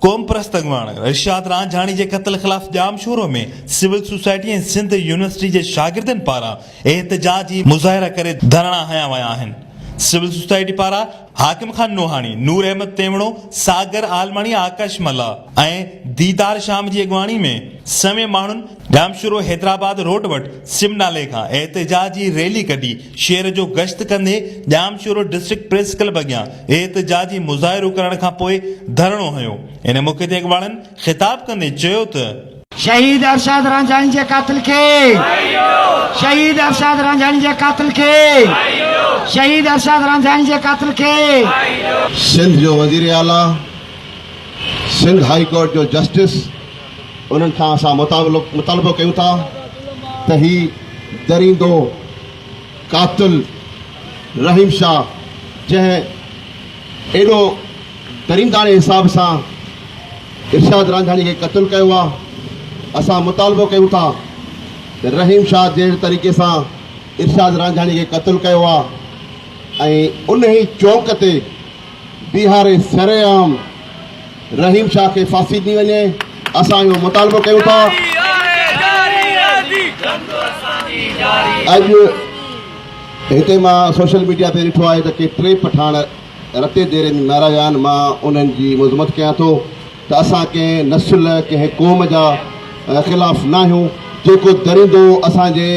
قومپرست اڳواڻ ارشاد رانجهاڻي جي قتل خلاف Jamshoro ۾ civil society ۽ Sindh university جي شاگردن پاران احتجاجي مظاهرا ڪري ڌرڻا هنيا ويا آهن. سول سوسائٽي پاران حاڪم خان نوحاڻي، نور احمد تيوڻو، ساگر عالماڻي، آڪاش ملاح ۽ ديدار شام جي اڳواڻي ۾ سوين ماڻهن ڄامشورو حيدرآباد روڊ وٽ سم نالي کان احتجاجي ريلي ڪڍي شهر جو گشت ڪندي ڄامشورو ڊسٽرڪٽ پريس ڪلب اڳيان احتجاجي مظاهرو ڪرڻ کانپوء ڌرڻو هنيو. ان موقعي تي اڳواڻن خطاب ڪندي چيو ته. شهيد ارشاد رانجهاڻي جي قاتل کي شهيد ارشاد رانجهاڻي جي قاتل کي شهيد ارشاد رانجهاڻي جي قاتل کي. سنڌ جو وزير اعليٰ، سنڌ هائي ڪورٽ جو جسٽس انهن کان اسان مطالبو ڪيون ٿا ته هي دريندو قاتل رحيم شاهه جنهن ايڏو درينداڻي حساب سان ارشاد رانجهاڻي کي قتل ڪيو آ اسان مطالبو ڪيون ٿا ته رحيم شاهه جهڙي طريقي سان ارشاد رانجهاڻي کي قتل ڪيو آ ۽ انهي چونڪ تي بيهاري سرعام رحيم شاهه کي ڦاسي ڏني وڃي اسان اهو مطالبو ڪيون ٿا اڄ هتي مان سوشل ميڊيا تي ڏٺو آهي ته ڪي ٽي پٺاڻ رتي ديري ۾ ماريا ويا آهن مان انهن جي مذمت ڪيان ٿو ته اسان ڪنهن نسل ڪنهن قوم جا خلاف ناهيون جيڪو درندو اسان جي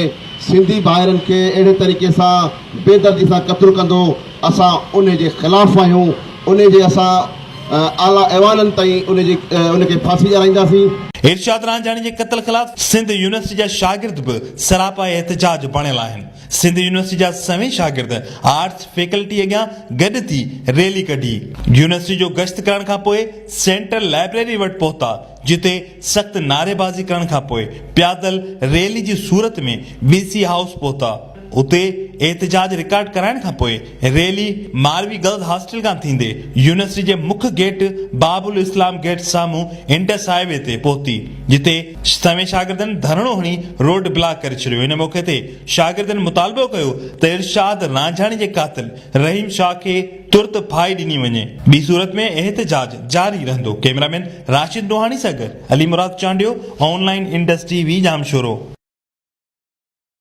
سنڌي ڀائرن کي اهڙي طريقي سان بي دردي سان قتل ڪندو اسان انهي جي خلاف آهيون انهي جي اسان اعليٰ ايوانن تائين انهي جي ان کي ڦاسي ڏيارائينداسين. ارشاد رانجهاڻي جي قتل خلاف سنڌ يونيورسٽي جا شاگرد به سراپا احتجاج بڻيل آهن. سنڌ يونيورسٽي جا سوين شاگرد آرٽس فيڪلٽي اڳيان گڏ ٿي ريلي ڪڍي. يونيورسٽي جو گشت ڪرڻ کانپوء سينٽرل لائبريري وٽ پهتا جتي سخت نعريبازي ڪرڻ کانپوء پيادل ريلي جي صورت ۾ وي سي هائوس پهتا اتي احتجاج رڪارڊ ڪرائڻ کانپوء ريلي ماروي گرلز هاسٽل کان ٿيندي يونيورسٽي جي مک گيٽ باب الاسلام گيٽ سامهون انڊس هاء وي تي پهتي جتي سوين شاگردن ڌرڻو هڻي روڊ بلاڪ ڪري ڇڏيو ان موقعي تي شاگردن مطالبو ڪيو ته ارشاد رانجهاڻي جي قاتل رحيم شاهه کي ترت ڦاهي ڏني وڃي ٻي صورت ۾ احتجاج جاري رهندو ڪئميرا مين راشد نوحاڻي سان گڏ Ali Murad Chandio online Indus T V Jamshoro.